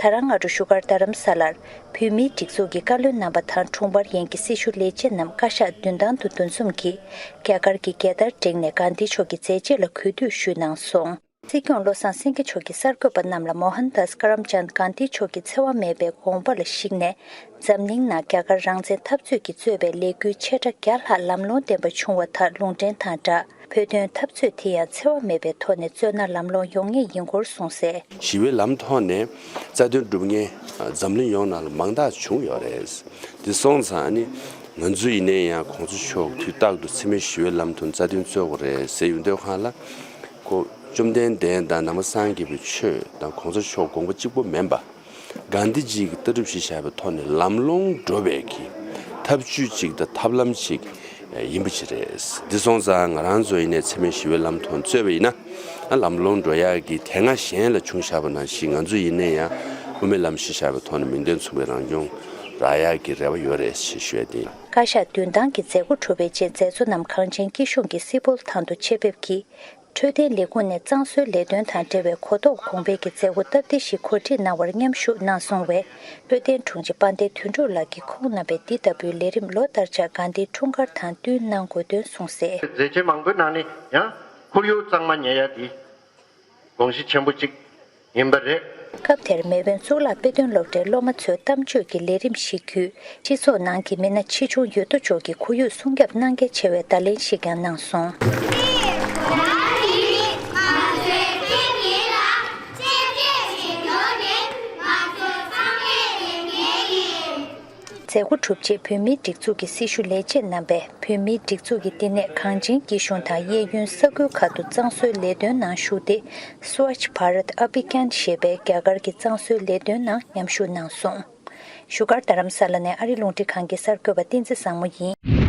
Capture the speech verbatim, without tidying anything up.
ད་རང་སྔ་དྲོ་བཞུགས་སྒར་རྡ་རམ་ས་ལར་བོད་མིའི་སྒྲིག་འཛུགས་ཀྱི་བཀའ་བློན་རྣམ་པ་དང་དྲུང་འཕར་ཡན་གྱི་སྲི་ཞུ་ལས་བྱེད་རྣམས་བཀའ་ཤག་མདུན་ཐང་དུ་འདུ་འཛོམས་ཀྱིས་རྒྱ་གར་གྱི་རྒྱལ་དར་བསྒྲེངས་ནས་གྷན་དྷི་མཆོག་གི་མཛད་རྗེས་ལ་གུས་འདུད་ཞུས་གནང་སོང་། སྲིད་སྐྱོང་བློ་བཟང་སེང་གེ་མཆོག་གིས་གསར་འགོད་པ་རྣམས་ལ་མོ་ཧན་དཱས་ཀ་རམ་ཅན་གྷན་དྷི་མཆོག་གི་འཚེ་བ་མེད་པའི་དགོངས་པ་ལ་གཞིགས་ནས། འཛམ་གླིང་ནང་རྒྱ་གར་རང་བཙན་འཐབ་རྩོད་ཀྱིས་གཙོས་པའི་ལས་འགུལ་ཆེ་ཕྲ་བརྒྱ་ལྷག་ལམ་ལྷོང་ལྡན་པ་བྱུང་བ་དག་ལུང་འདྲེན་དང་སྦྲགས། བོད་དོན་འཐབ་རྩོད་དེ་ཡང་འཚེ་བ་མེད་པའི་ཐོག་ནས་རྩོད་ན་ལམ་ལྷོང་ཡོང་ངེས་ཡིན་སྐོར་གསུངས་གསལ། ཞི་བའི་ལམ་ཐོག་ནས་རྩ་དོན་སྒྲུབ་མཁན་འཛམ་གླིང་ཡོངས་ནང་ལ་མང་དག་བྱུང་ཡོད་རེད། འདི་སོང་ཙང་ནི་ང་ཚོ་ཡིན་ནའི་ཡང་གོང་ས་མཆོག་དུས་རྟག་ཏུ་འཚེ་མེད་ཞི་བའི་ལམ་ཐོག་རྩ་དོན་རྩོད་དགོས་རེད་ཟེར་ཡོང་དུས་སྒང་ལ། ཁོ་བཅོམ་ལྡན་འདས་དང་ནང་པ་སངས་རྒྱས་པའི་ཆོས་དང་གོང་ས་མཆོག་དགོངས་པ་གཅིག་པོ་མིན་པ། གྷན་དྷི་ཇི་གི་ལྟ་གྲུབ་གཞི་བཞག་པའི་ཐོག་ནས་ལམ་ལྷོང་འགྲོ་བའི་གི་ཐབས་ཇུས་གཅིག་དང་ཐབས་ལམ་གཅིག་ཡིན་པ་ཅིག་རེད། འདི་སོང་ཙང་ང་རང་ཚོ་ཡིན་ནའི་འཚེ་མེད་ཞི་བའི་ལམ་ཐོག་རྩོད་པ་ཡིན་ན། ལམ་ལྷོང་འགྲོ་ཡག་གི་དེ་སྔ་གཞན་ལ་བྱུང་བཞག་པ་ནང་བཞིན་ང་ཚོ་ཡིན་ནའི་ཡང་དབུ་མའི་ལམ་གཞི་བཞག་པའི་ཐོག་ནས་མིང་དོན་མཚུངས་པའི་རང་སྐྱོང་རག་ཡག་གི་རེ་བ་ཡོད་རེད་ཞེས་ཞུ་ཡ་དེ་ཡིན། བཀའ་ཤག་མདུན་ཐང་གི་མཛད་སྒོ་གྲུབ་པའི་རྗེས་མཛད་གཙོ་རྣམས་གངས་ཅན་སྐྱིད་གཤོངས་ཀྱི་སི་པོལ་ཐང་དུ་ཆེད་ཕེབས་ཀྱིས། འཕྲོད་བསྟེན་ལས་ཁུངས་ནས་གཙང་བཟོའི་ལས་དོན་དང་འབྲེལ་བའི་གོ་རྟོགས་གོང་འཕེལ་གྱི་མཛད་སྒོ་སྟབས་བདེ་ཞིག་གོ་སྒྲིག་གནང་བར་མཉམ་ཞུགས་གནང་སོང་བས། འཕྲོད་བསྟེན་དྲུང་ཆེ་དཔལ་ལྡན་དོན་གྲུབ་ལགས་ཀྱིས་ཁོང་རྣམ་པས་འདི་ལྟ་བུའི་ལས་རིམ་ལོ་ལྟར་ཆགས་གྷན་དྷི་འཁྲུངས་སྐར་དང་བསྟུན་གནང་དགོས་དོན་གསུངས་གསལ། མཛད་རྗེས་མང་པོའི་ནང་ནས་ཡང་ཁོར་ཡུག་གཙང་མ་ཉར་ཡ་འདི་དགོངས་གཞི་ཆེན་པོ་གཅིག་ཡིན་པ་རེད། སྐབས་དེར་མེལ་བོན་གཙུག་ལག་དཔེ་སྟོན་སློབ་གྲྭའི་སློབ་མ་ཚོའི་གཏམ་བརྗོད་ཀྱི་ལས་རིམ་ཞིག་བརྒྱུད། སྤྱི་ཚོགས་ནང་གི་མི་སྣ་ཆེ་ཆུང་ཡོད་དོ་ཅོག་གིས་ཁོར་ཡུག་སྲུང་སྐྱོབ་གནང་གལ་ཆེ་བའི་བརྡ་ལན་ཞིག་ཀྱང་གནང་སོང་། མཛད་སྒོ་གྲུབ་རྗེས་བོད་མིའི་སྒྲིག་འཛུགས་ཀྱི་སྲི་ཞུ་ལས་བྱེད་རྣམ་པས་བོད་མིའི་སྒྲིག་འཛུགས་ཀྱི་བསྟི་གནས་གངས་ཅན་སྐྱིད་གཤོངས་དང་གཡས་གཡོན་ས་ཁུལ་ཁག་ཏུ་གཙང་བཟོའི་ལས་དོན་ནང་ཞུགས་ཏེ། Swachh Bharat Abhiyan ཞེས་པའི་རྒྱ་གར་གྱི་གཙང་བཟོའི་ལས་དོན་ནང་མཉམ་ཞུགས་གནང་སོང་། བཞུགས་སྒར་རྡ་རམ་ས་ལ་ནས་ཨ་རི་རླུང་འཕྲིན་ཁང་གི་གསར་འགོད་པ་བསྟན་འཛིན་བཟང་མོ་ཡིན།